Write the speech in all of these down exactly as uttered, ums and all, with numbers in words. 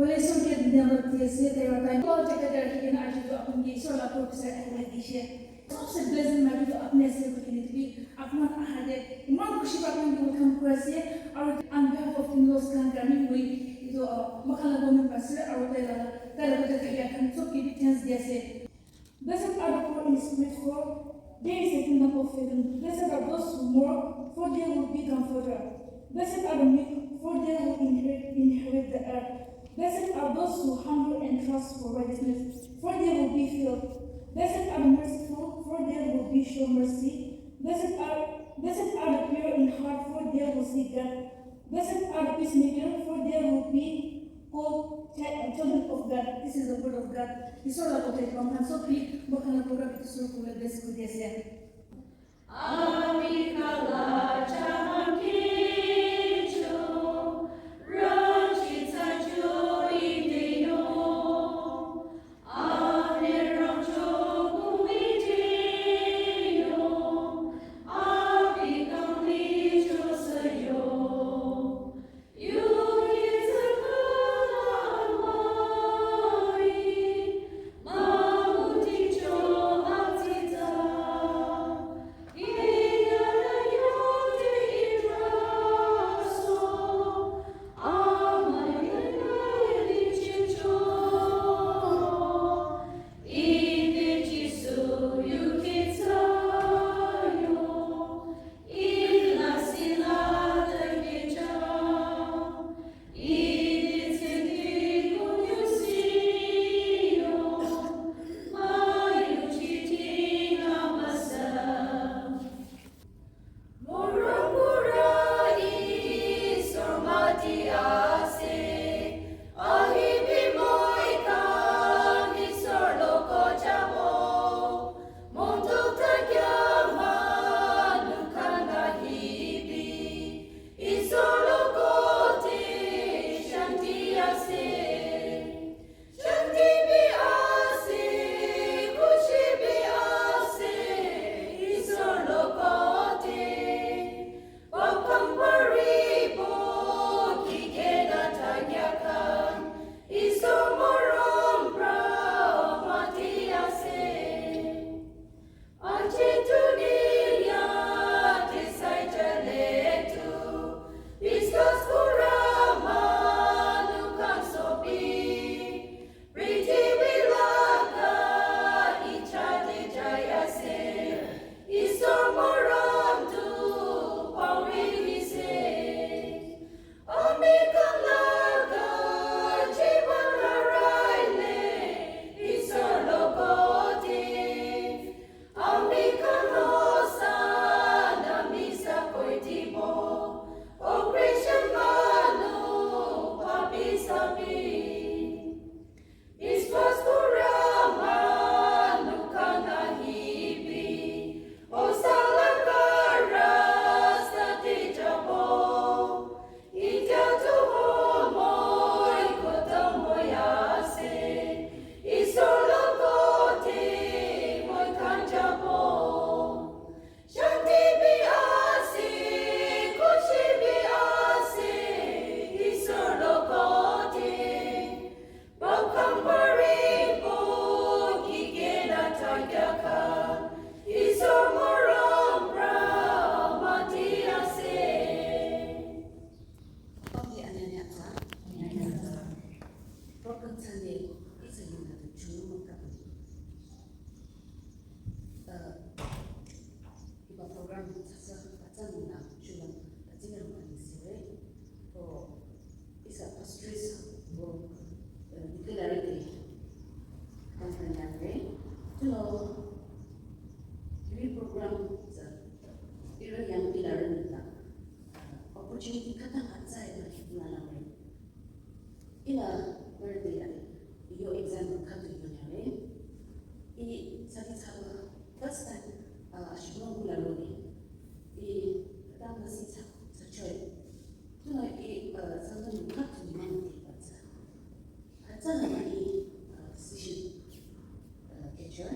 Pale sokhe dinyaba tiyase, tera tai. Paul chapter hi kena aji to apun ke isor la professor ahile dishe. Sabse blessing ma to apne se ko kene to bi apna ahade. Iman khushi pa apun ke welcome kurase. Aru on behalf of in-laws khan kami hui ito makhala gomen pastor aru tai la tai la ko tai kan sok ki thanks diyase. Blessed are the poor in spirit, for there is the kingdom of heaven. Blessed are those who mourn, for they will be comforted. Blessed are the meek, for they will inherit, inherit the earth. Blessed are those who hunger and thirst for righteousness, for they will be filled. Blessed are the merciful, for they will be shown mercy. Blessed are, blessed are the pure in heart, for they will see God. Blessed are the peacemakers, for they will be called chi- children of God. This is the word of God. Isor la kote pamkhan so pi bakhan la program itu sur kule bless kudiyase. Iba program tsatsa atsa nungla shulüm atsingrangba nyi sire. Ko ihsa pastors ko, eh, declare de kangkang yangre. Tuno ihrü program tsü ihrü yang declare nungla, eh, opportunity khütang atsa iba nungla langre. Ila birthday ade, iyo example khüdu yonyare. I sari thsaba first time, ah, ashibong kula rode. I tang masi thsa, thsa choi. Tuna i, ah, Sangtam khüdu mang de batsa. Atsa na i, ah, decision, ah, kechor.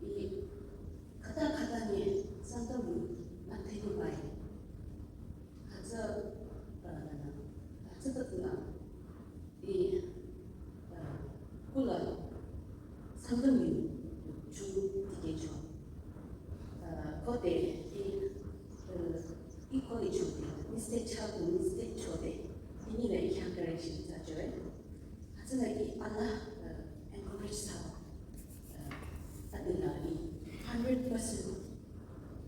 I khüta khüta ne Sangtam na theni bai. Hütsü, uh, hütsü tatla, i, Hütsüla ih ala, uh, encourage thsaba, uh, adela ih hundred percent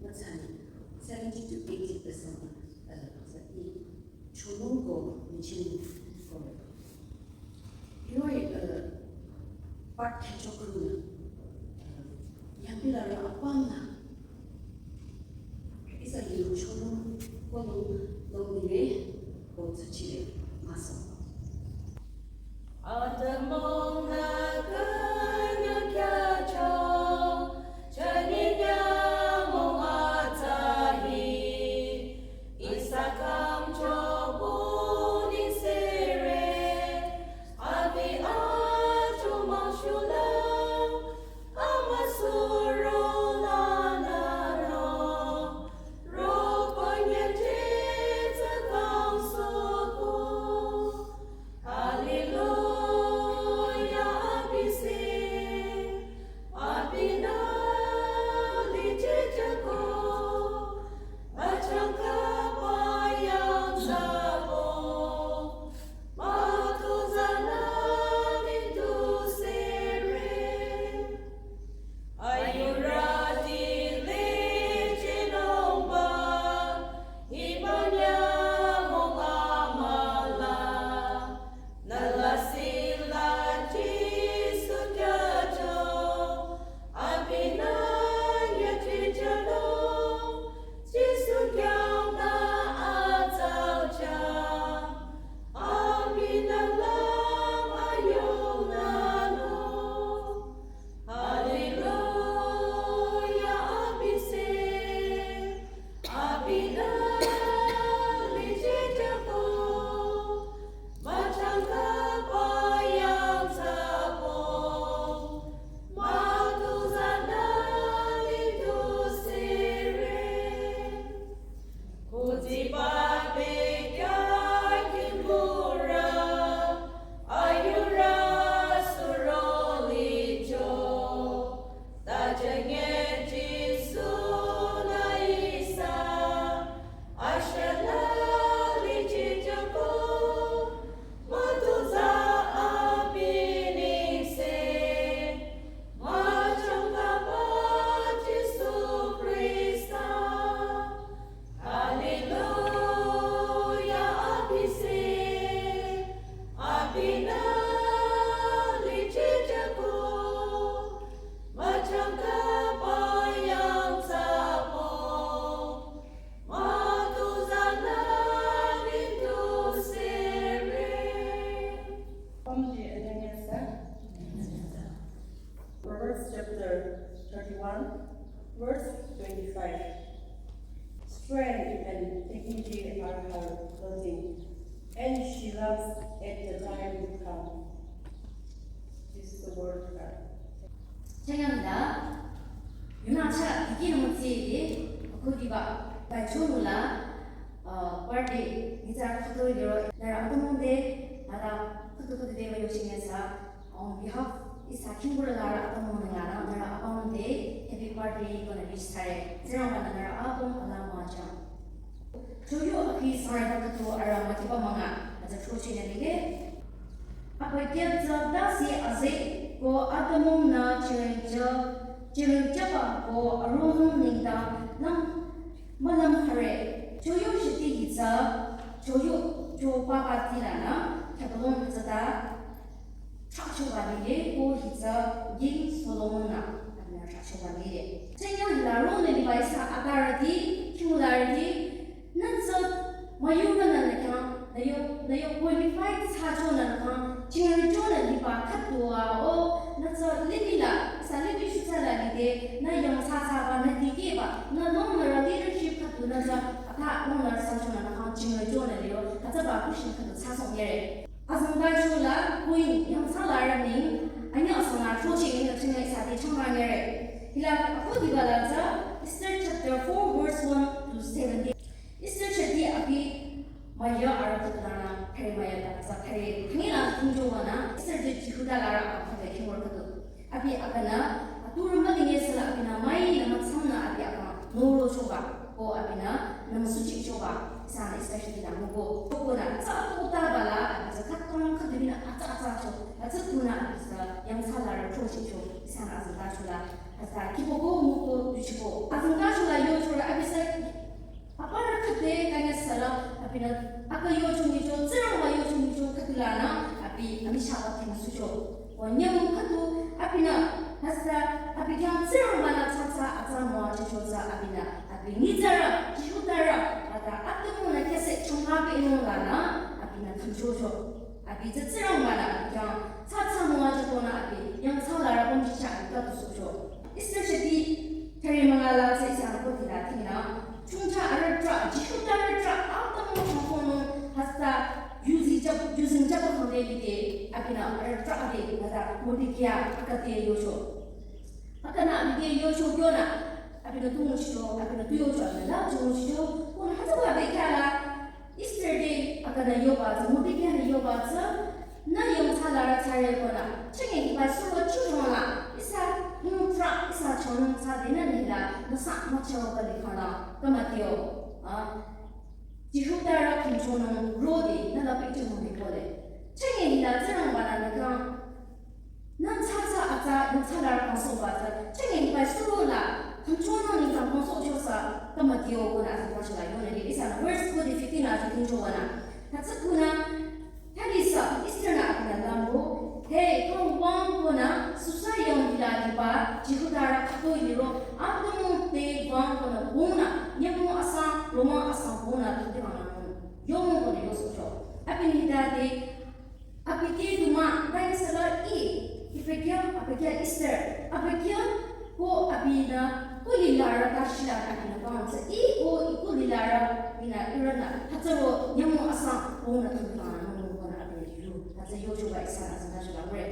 mütsani, seventy to eighty percent, uh, sa ih chonung ko mission ko. Hiroh-i, uh, part khyücho khunü, uh, yangpilarü apümnü ihsa yu chonung ko long long nire ko tsachire maso. Atümung nü künyang kyacho, chaninya mung atsahi, ihsa kangcho buni sere, abi acho mashula, ama suro la na no, ro konye titsa kang soko. Hallelujah, abi se, abi nü li titsa ko, achang kapa yang sabo. Matu zana mintu sere. Ayurati le chinongba. Ibanya mong amala. Nala sila Jisu kyacho. Abinanya chichalo. Jisu kyangna atsaucha. Abinala ayonano. Hallelujah, abise. Abinali chichako. Machangka payang sabo. Matu zana mintu sere. Kuti babe kya kimura. Ayura suroli jo. Tajenge Jisu na isa. Ashala li chichako. Matuza abinise, machangkapa Jisu Krista. Hallelujah, abise, abina li chichako, machangkapa yang sabo. Proverbs chapter thirty-one, verse twenty-five. Strength and dignity are her clothing, and she loves at the time to come. This is the word of God. Chanyangda, yuna cha dikino mutsi di, akhudiba, bai chunula, uh, party, nitsa khudoi liro, nara atumung de, nara khudu khudu de bayo chingesa, on behalf, isa kimbura lara atumung nara, nara apamung de, happy party gonna be sare. Zero mana nara apam alama chang. Choyo akhi sar khüdu arüh mütiba münga, aza chochi nü lile. Apa kyatsa tase aze ko atamung nü chiringcha, chiringchaba ko aronung nengdang nang mülüm khare. Choyo shiti hitsa, choyo cho papa tila nü, kyabalong hütsüta, Thrachoba lile ko hitsa King Solomon nü, abinü thrachoba lile. Chanyang hila ronü liba isa atarüti, kimularüti, nütsa mayuba nü nü khyang, nü yo, nü yo qualified thsacho nü nü khyang, chingri cho nü liba khüdua o, nütsa limih la, isa limih shutsa la lide, nü yong thsathsaba, nü dikehba, nü long nü ra leadership khüdu nütsa, ata long nü thsacho nü nü khyang, chingri cho nü lio, hütsüba kushin khüdu thsasong yere. Azangtacho la queen yangthsalarü neng, anyü asang la chochi neng, achingri sati changrangere. Hila akhudiba la tsü Esther chapter four verse one to seventeen. Esther chati abi maya arüh khüdu la nü, thare maya ta tsü thare, thangila thingjo wa nü, Esther je Jihuda larü akhude thingwür khüdu. Abi akhanü, aturü mülinge sala abinü mai nü mütsangnü abi akha norochoba, ko abinü nümüsuchichoba, ihsanü Esther shiti la müko. Ko ko nü, tsü ko ta bala, abi tsü khütang khüdu Hütsüta kihboko nguko tuchiko. Azengtacho la yochorü abisü aparü khüde kanya sala abinü aka yocho nyicho, Tsingrangba yocho nyicho khüdu lanü abi amüshaba khingsucho. Ko nyümong khüdu abinü hütsüta abi khyang Tsingrangba-nü tsatsa atsa müwajücho tsü abinü abi nyitsarü, Jihudarü, hütsüta atümungnü kese chungkape nung lanü abinü khingchocho. Abi tsü Tsingrangba-nü abi khyang tsatsa müwajükonü abi yangthsalarü pümji chah abi khüdu sohcho. Esther shati thüre münga la tsü ihsanü khode la thingnü, chongcha arüh trah, Jihudarü trah, atümung chongkonung hütsüta yuzeng jüp, yuzeng jüp khangde lide abinü arüh trah ade hütsüta Mordekai akate yocho. Akanü abi te yocho kyonü abinü tu nguchicho, abinü tu yocho, abinü la chonguchicho, konü hütsüba bekhyah la Esther te akanü yoba tsü, Mordekai-nü yoba tsü, nü yangthsalarü thsare konü, chenge hiba suro chujong la, ihsa nung trah, ihsa chonung thsade nü nila, nüsa mücharo ba likhang la, kamatio, a, Jihudarü khingchonung rode, nü la picture mung likole. Chenge hila Tsingrangba-nü nü khyang nü tsatsa atsa, nü tsala kangsohba tsü, chenge hiba suro la, khingchonung nengdang kangsohcho sü, kamatio konü azengtacho la yonü li, ihsanü verse khode fifteen la tsü khingchobanü. Hütsü konü, thalisü, Esther-nü abinü lambo, he, kang wang konü, susa yong hila liba, Jihudarü khütoi liro, atümung te wang konü, bongnü, nyümong asang, romang asang bongnü, thüde kangnü, yong konü yosohcho. Abinü hita te, abi te du mah, bai sala i, abükyü, abükyü Esther, abükyü ko abinü, ko lilarü ta shila abinü kang tsü, i ko i ko lilarü, inü ihrünü, hütsüro nyümong asang, bongnü thüde kangnü, nung konü abinü yu, hütsü yochoba ihsanü azengtacho la ngure.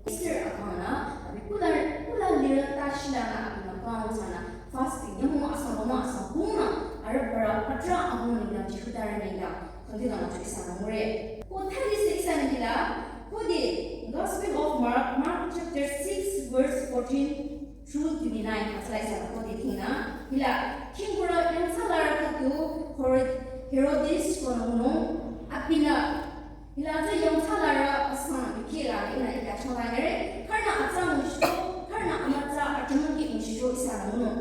Esther akangnü, abi kula, kula lirü ta shilanü abinü kang tsünü, fasting, nyümong asang, romang asang, bongnü, arüh parü, atrah ahung nengdang, Jihudarü nengdang, khangdi la mücho ihsanü ngure. Ko thalisü ihsanü hila, khode Gospel of Mark, Mark chapter six, verse fourteen through twenty-nine, hütsüla ihsanü khode thingnü, hila, khingkurü yangthsalarü khüdu Herod-, Herodes konü ngunung, abinü, hila tsü yangthsalarü asang yukheh la, inü ika chonga yare, khürünü atsa nguchicho, khürünü amütsa atümung kih nguchicho ihsanü ngunung.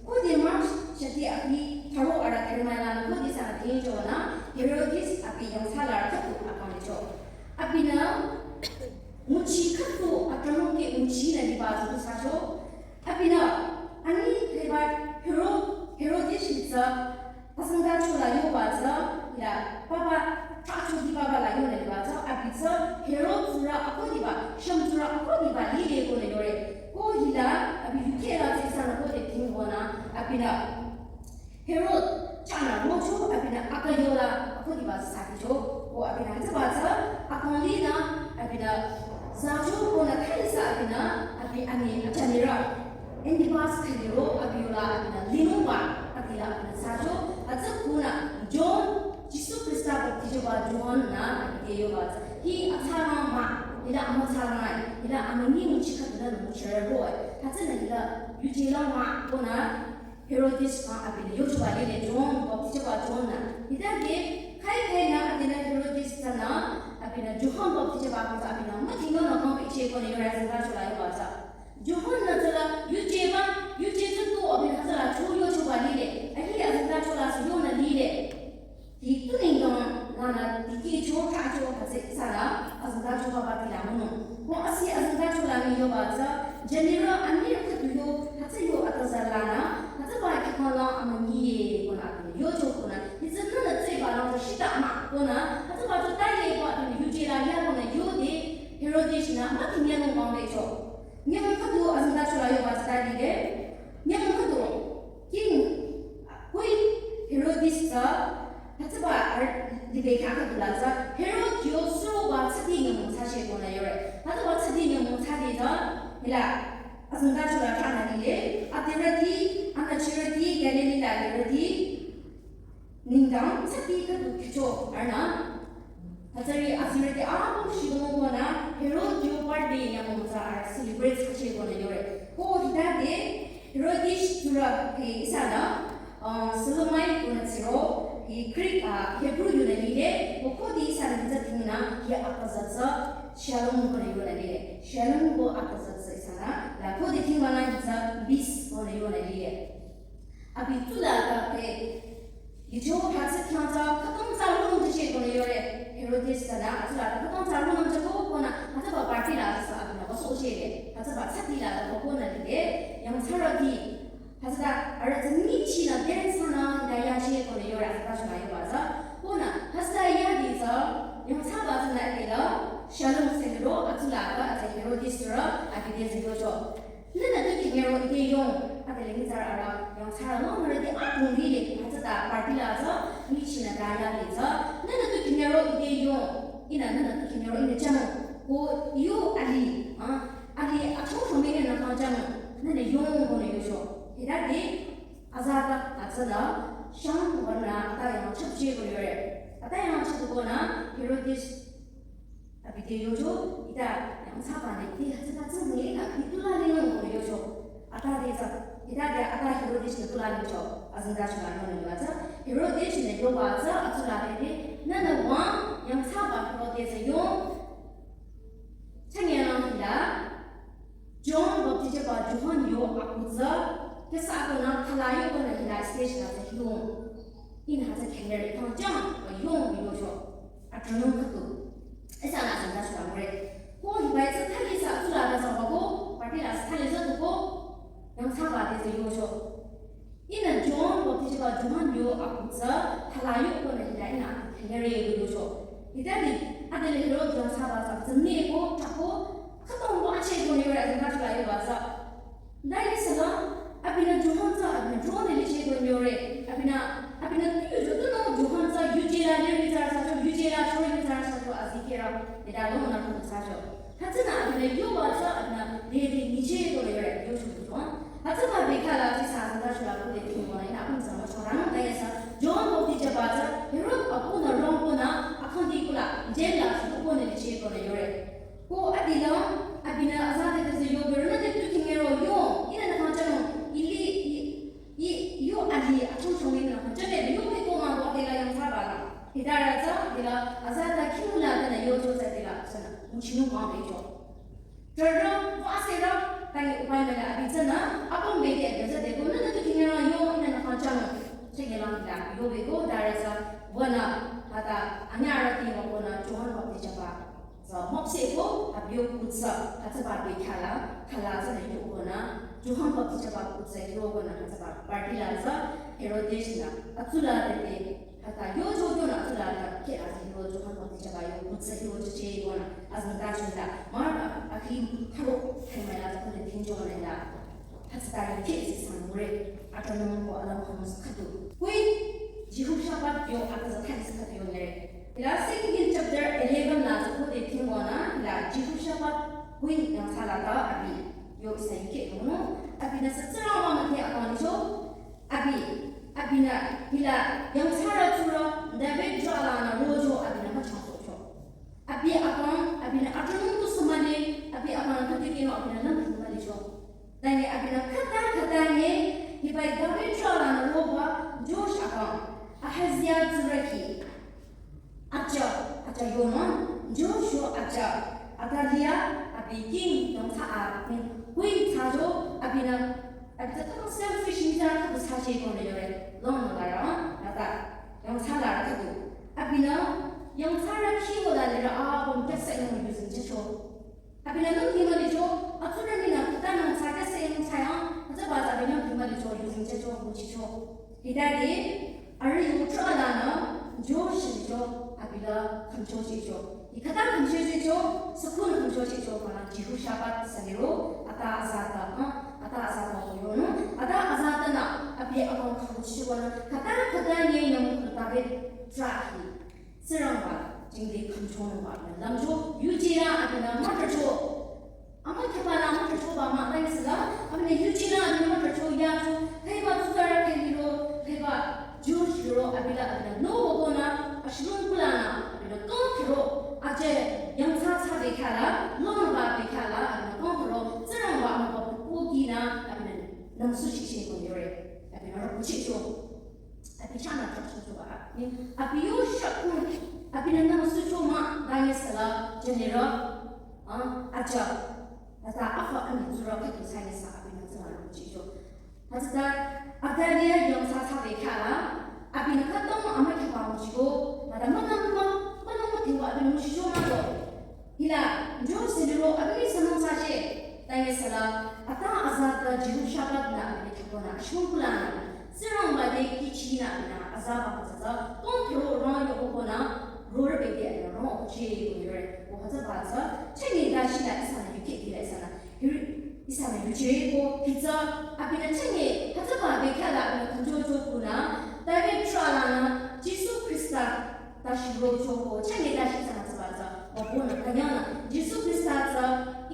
Khode Mark shati abi tharo arüh thüre münga la, khode ihsanü thingchonü, Herodes abi yangthsalarü khüdu akang licho. Abinü, nguchi khüdu atümung kih nguchinü liba tsü tu thsacho. Abinü, ani liba Hero-, Herodes tsü, azengtacho la yoba tsü, hila, papa, trahcho di papa la yonü liba tsü, abi tsü, Herod tsurü akhudiba, shüm tsurü akhudiba, lile konü yore. Ko hila, abi yukheh la tsü ihsanü khode thingkonü, abinü, Herod chahnü rocho abinü akang yola akhudiba thsakicho, ko abinü hütsüba tsü akang linü abinü zacho konü thalisü abinü abi ani achanirü Antipas khaliro abi yola abinü linungba abi la abinü thsacho, hütsü konü John, Jisu Khrista baptijüba John-nü abi te yoba tsü, hi athsarang mah, hila amüthsarang, hila amünyi nguchi khüdunü nguchirü roh-i, hütsünü hila yuje lang mah konü Herodes khyang abinü yochoba lile John, baptijüba John-nü. Hitade, khai khainü adinü Herodes tsünü, abinü John baptijüba khyang tsü abinü müdhingnü kang bicheh konü yore azengtacho la yoba tsü. John-nü tsüla yujeba, yuje tsü tu abinü hütsüla cho yochoba lile. Ahi azengtacho la sü yonü lile. Hi tu nengdang lanü dikehcho, trahcho, hütsü ihsa la azengtacho papa tila ngunung. Ko asi azengtacho la ni yoba tsü, jünirü ani khüdu yo, hütsü yo atüza lanü, hütsüba kihkhang la amünyiye konü abinü yocho konü, hütsü nünü tsüba la shita mah konü, hütsüba tsü taye ko abinü yuje la ya konü yode, Herodes-nü müdhingnü nung wangbecho. Nyümong khüdu azengtacho la yoba tsü ta lile, nyümong khüdu, king, kui Herodes tsü, hütsüba ar-, libe khyang khüdu la tsü, Herod yo suroba tsüdi nyümong thsashe konü yore. Hütsüba tsüdi nyümong thsadi tsü, hila, azengtacho la thranü lile, adirüti, anüchirüti, Galilee la lirüti, nengdang tsüdi khüdu kihcho arühnü. Hütsüri azirüti apüm shibülung konü Herod yo birthday nyümong tsü arüh celebrate thsashe konü yore. Ko hitade Herodes tsurü, eh, ihsanü, uh, Salome konü tsiro, eh, Greek, uh, Hebrew yunü lile, ko khode ihsanü hütsü thingnü, Aküzatsa shalom konü yonü lile. Shalom ko aküzatsa ihsanü la khode thingmünü ihsa peace konü yonü lile. Abi tsula kate, ijo hütsü khyangtsa khütang tsarü nung jüche konü yore. Herodes tsünü atsula khütang tsarü nung jüko konü hütsüba party la tsü abinü baso jüle. Hütsüba tsatila tsü konü lile. Yangthsarüti hütsüta arüh tsü nyichila dance nü hita yache konü yore, hütsüta shula yoba tsü. Konü hütsüta yadi tsü yangthsaba tsünü adela shalom sengro atsula ka atsü Herodes rü akide ziyocho. Nünü tu kingero ite yong, adela nyitsarü arüh yangthsarü nung mürüti akung lile, hütsüta party la tsü nyichila ta yadi tsü. Nünü tu kingero ite yong, ihnü nünü tu kingero ihnü chang ko yo ali, ah, ali acho shome ihnü nü kang chang, nünü yong konü yocho. Hitade azata atsüla shang konü ata yangchapche konü yore. Ata yangchap konü Herodes abi te yocho, ita yangthsaba ne, ite hütsüta tsü ne, ita itula ne nung konü yocho. Ata te tsü, hitade ata Herodes nü tula ne cho, azingda shula nung ne yoba tsü. Herodes nü yoba tsü atsula te te, nünü wüng yangthsaba Herodes yong, changya lang hila, John baptistba Johan yo akutsa, kesa konü khala yo konü hila stage la tsü yong. Ihnü hütsü kengere kang chang, ba yong yocho. Atronung khütu. Ihsanü azingda shula ngure. Ko hiba tsü thali sa atsula ta sa ba ko, party la sa thali sa tu ko, yangthsaba te tsü yocho. Ihnü John baptistba Johan yo akutsa, khala yo konü hila ihnü kengere yocho. Hitade, adela Herod yangthsaba tsü tsü ne ko, ta ko, khütang ba che konü yore azingda shula yoba tsü. Dai sala, abinü Johan tsü, abinü Johan le che konü yore, abinü, abinü tu yo tu nü Johan tsü yuje la le ri tsü sa cho, yuje la cho ri tsü sa cho azikeh ra, ita lo nü ko sa cho. Hütsünü abinü yoba tsü, abinü le le nyiche konü yore, yocho Johan. Hütsüba bekhala tsü sa sa shula ko de thingmünü ihnü apüm tsü ma cho rang, dai sa, Johan baptistba tsü, Herod apunü rong konü, akhangdi kula, jail la tsü konü le che konü yore. Ko adila, abinü azate te tsü yobe, nünü te tu kingero yo, ihnü nü kang chang, ili, i, i, yo ali, acho shome ihnü nü kang chang, yo pe ko ma ko adila yangthsaba la. Hitara tsü, adila azata kingula te nü yocho tsü adila, sünü, nguchinung kang pe cho. Trara, ko asera, tangi upai mela abi tsünü, apüm bete abi tsü de ko, nünü tu kingero yo, ihnü nü kang chang, chengela hila, yobe ko, dara tsü, wünü, hüta, anyara ti wa konü, Johan baptistba. Tsü mopseh ko, abi yo kutsa, hütsüba bekhala, khala tsünü yo konü, Johan baptistba kutsa yo konü, hütsüba party la tsü, Herodes nü, atsula te te, hüta yo cho yo nü atsula ta, ke atsü yo Johan baptistba yo kutsa yo cho che konü, azingda shula, Mark a, akhi kharo, thai mela tsü konü thinjo nü la. Hütsüta yo ke si sang mure, atronung ko alam khamus khütu. Kui, Jehoshaphat yo aküza thali si khütu yo nere. Ila Second King chapter eleven la tsü khode thingwanü, ila Jehoshaphat queen yangthsala ta abi yo ihsa yuke yono, abinü sa Tsingrangba müdhe akang licho, abi, abinü ila yangthsarü tsurü David tsurü lanü rocho abinü müchangsohcho. Abi akang, abinü atronung tu sümale, abi akang tu tikino abinü lümkhung mülicho. Tangi abinü khüta khüta nge, hibai David tsurü lanü roba, Joash akang, Ahazia tsurü ki. Acha, acha yono, Joshua acha, Athaliah, abi king, yangthsa a, queen thsacho, abinü, abi tsü khütang selfish nyitsarü khüdu thsache konü yore, long no la ra, nata, yangthsala khüdu. Abinü, yangthsarü khi wala lira a, pom kasa yung using checho. Abinü nung hima licho, atsurü minü khüta nung thsa kasa yung thsa yang, hütsüba tsü abinü hima licho, using checho, nguchicho. Hitade, arüh yu tsurü lanü, Joash licho, abila khümchochicho. Hi khüta khümchochicho, sükun khümchochicho, mala Jehoshaphat sü liro, ata azata, ah, ata azata ko yono, ata azata nü, abi akang khümchochicho nü, khüta khüta nye nyang David tsurü hi. Tsingrangba, jingte khümchonungba, lümcho, yuje la abinü mütracho. Ama kheba la mütrachoba mah, langsila, abinü yuje la abinü mütracho, yacho, kheba tsuzarü khemiro, kheba Joash liro, abila abinü no konü, ashilung kulanü, abinü kang khiro, aje, yangthsa thsa bekhala, longba bekhala, abinü kang khiro, Tsingrangba amüba pukinü, abinü nangsu shishe ko yore, abinü rakuchicho. Abi chana trust to ba. Ni abi yo shakun. Abinü nang sucho mah, dange sala, jünirü, ah, aja, ata afa ani zura khüdu sanye sa abinü zara luchicho. Hütsüta, abdaliya yong sa sa bekhala, abinü khütong ama khüba muchiko, ata münang mah, münang mah tingwa abinü muchicho mah do. Hila, jo siniro abinü sanang sa she, dange sala, ata azata Jehoshaphat nü abinü khübonü, ashung kulana, Tsingrangba te kihchinü abinü, azaba hütsüta, tong thro rang yoko kona, rore bete abinü rang oche yore, o hütsüba tsü, chenge dashila ihsanü yukheh dila ihsanü, hiri, ihsanü yuchire ko, pizza, abinü chenge, hütsüba bekhala abinü khümchocho kuna, David tralanü, Jisu Khrista, dashi rocho ko, chenge dashi tsü hütsüba tsü, wabonü kanyana, Jisu Khrista tsü,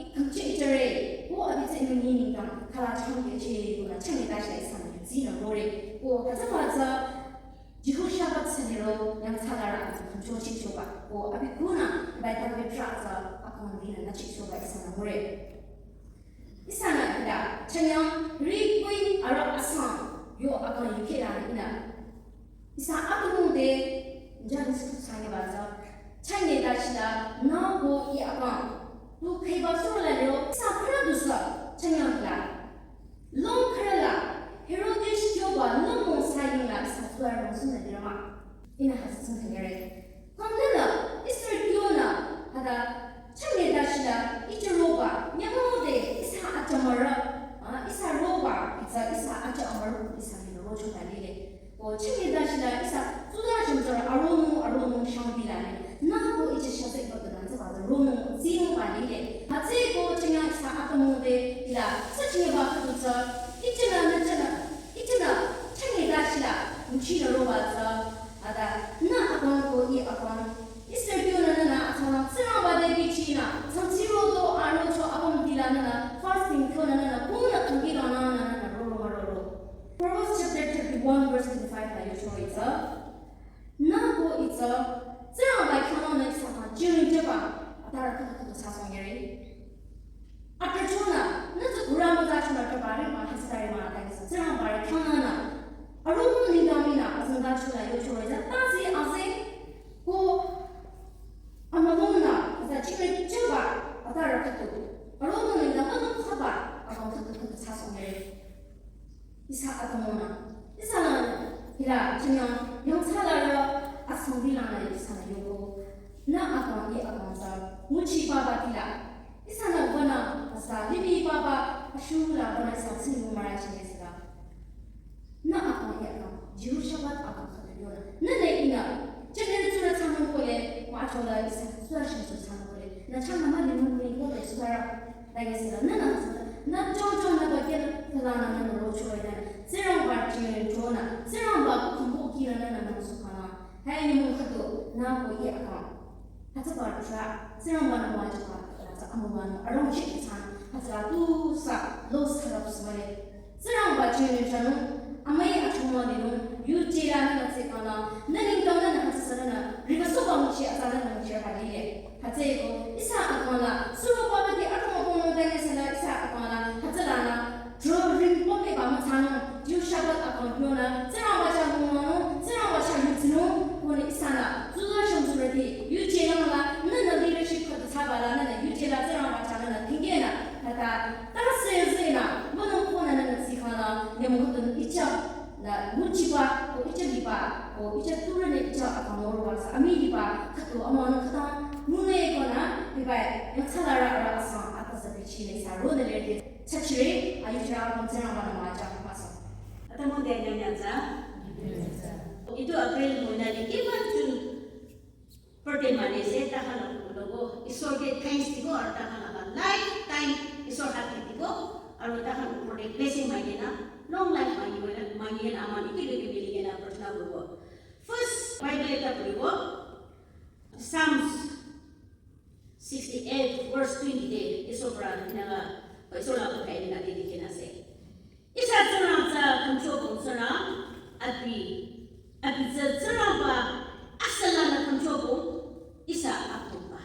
ikhümche ichere, ko abi tsü imi nini kang, khala changke che, kuna chenge dashi ihsanü yuzinü rore, ko hütsüba tsü, Jehoshaphat süniro, yangthsalara, khümchochichoba, ko abi kuna, bai David tra tsü, akong dina nachichoba ihsanü rore. Ihsanü hila, chanyang, ri kui, ara asang, yo akang yukheh la ina. Ihsa atümung de, njan sku chanye ba tsü, chanye dashila, nü ko i akang, tu khüiba sula leo, ihsa khüra dusa, chanyang hila. Long khüra la, Herodias yoba, long mong saying la, ihsa sula rong suna lirama. Ina hütsü tsung tengere. Kangdela, Esther kyonü, hada, chanye dashila, icha roba, nyamode, ihsa acha mara, ah, ihsa roba, ihsa, ihsa acha amara, ihsa mina rocho dalile. Ko chanye dashila, ihsa, suda chamchara, aronu, aronu, shangdila ne. Nü ko icha shase ba dana, tsaba da ronu, zinu ba lile. Hütsü ko chanya ihsa atamode, ila, sa chanye ba kudu tsü, icha na, na chana, icha na, chanye dashila, muchi na roba tsü, ata, nü akang ko i akang. Esther kyonü nü nü, atsana, Tsingrangba te kihchinü, tsang tsiro do, arocho, akang dila nü nü, fasting kyonü nü nü, kuna kangki dana nü nü, roro, roro. Proverbs chapter thirty-one, verse twenty-five la yucho itsü. Nü ko itsü, Tsingrangba khyang nü ihsa khyang, jirin jeba, atara khüdu khüdu sa song yere. Atrachonü, nü tsü kura müza chonü kaba ri ma, hütsüta ri ma, ta kisa, Tsingrangba ri khyang nü nü. Arungu ningdang mina, azengda chonü yucho itsü, ta zi, aze, ko, amalonü, aza jirin jeba, atara khüdu. Arungu ningdang, ma nung khaba, akang khüdu khüdu sa song yere. Ihsa atamona. Ihsanü, hila, chanyang, yangthsalara, asang dila nü, ihsanü yoko. Nü akang i akang tsü, muchi baba dila. Ihsanü vana, asa, limi baba, ashula vana ihsa tsing mara chanye sila. Nü akang i akang, Jehoshaphat akang khüdu yona. Nü nü ina, chanyang tsura tsanung kole, ma achola ihsa, tsura shansu tsanung kole. Nü chang nama limu kuni kole, tsura. Dage sila, nü nü sila, nü chong chong nü ba kena, tala nü nü rocho ina, Tsingrangba jing chonü, Tsingrangba kumbu kira nü nü nü sukana. Hai ni mu khüdu, nü ko i akang. Hütsüba tra, Tsingrangba nü wa chaba, hütsü amuwa nü, arong chik tsan, hütsü tu sa, lo sarap sumare. Tsingrangba jing chanu, amai achuma ni nung, yu jela nü nü tsekana, nü ningdang nü nü hütsü sala nü, riba soba muchi atsa nü nü muchi ba lile. Hütsüeko, ihsa akang la, suro baba di akang akang nung dang ihsa la, ihsa akang la, hütsüla nü, drawing pome ba mütsanung, Jehoshaphat akang yona, Tsingrangba cha mung nung, Tsingrangba cha yutsinung, kone ihsa nü, zuza shang zura di, yu jela la, nü nü leadership khüdu tsaba la, nü nü yu jela Tsingrangba cha nü nü, tingena, hüta, ta se se nü, münung kone nü nü tsikana, ne mung khüdu icha, nü, muchiba, ko icha liba, ko icha tura ne icha akang nor wa sa, ami liba, khüdu ama nü khüta, mune kona, biba, yangthsalara ara asang, ata sa bichi ne sa, ro ne le de, chachire, ayu jira, kong Tsingrangba nü ma cha, ma sa. Atamon de nya nya za. Itu April muna ni, even June, birthday mane se, tahan aku logo, Isor ke thanks dibo, aru tahan aku lifetime Isor happy dibo, aru tahan aku birthday blessing mangena, long life mangena, mangena, aman iki loge miligena prarthana koribo. First Bible ekta poribo, Psalms sixty-eight verse twenty te, Isor pra nala, Isor la kuthai nala te dikhena ase. Ihsa Tsingrang tsü khümcho kong Tsingrang, abi, abi tsü Tsingrangba, asüla nü khümcho kong, ihsa akhümba.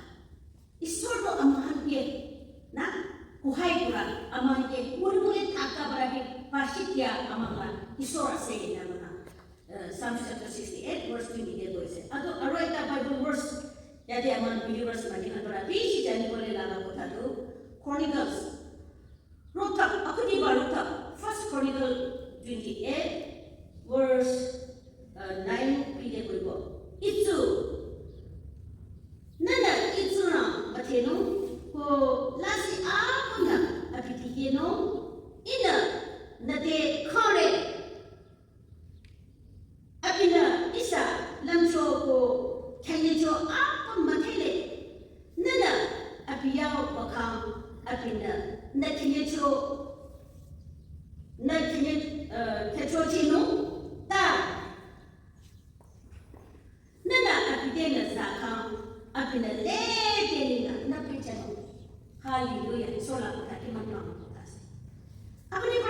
Isor to amüwanung ke, nü, kuhai kura, amüwanung ke, muri muri thaka bara ke, pashi kya amüwa, Isor ase nü muna. Uh, Psalms chapter sixty-eight, verse twenty-eight ko ase. Ato, aru ekta Bible verse Believers mani adora bishi jani kole lala kotha tu Chronicles. Rukthap, akuni ba rukthap. First Chronicle twenty-eight, verse uh, nine pide kuibo. Itsu. Nana itsu na batenu ko lasi akunü abiti yeno. Ina nate kare. Abinü ihsa lümcho ko khenyecho apüm müdhele. Nünü abi yao bakang abinü nü khenyecho nü khenye eh, khecho chinung ta. Nünü abi tenü zakang abinü le tenü nü pechanung. Hallelujah. Sola kota iman mama kota se. Abinü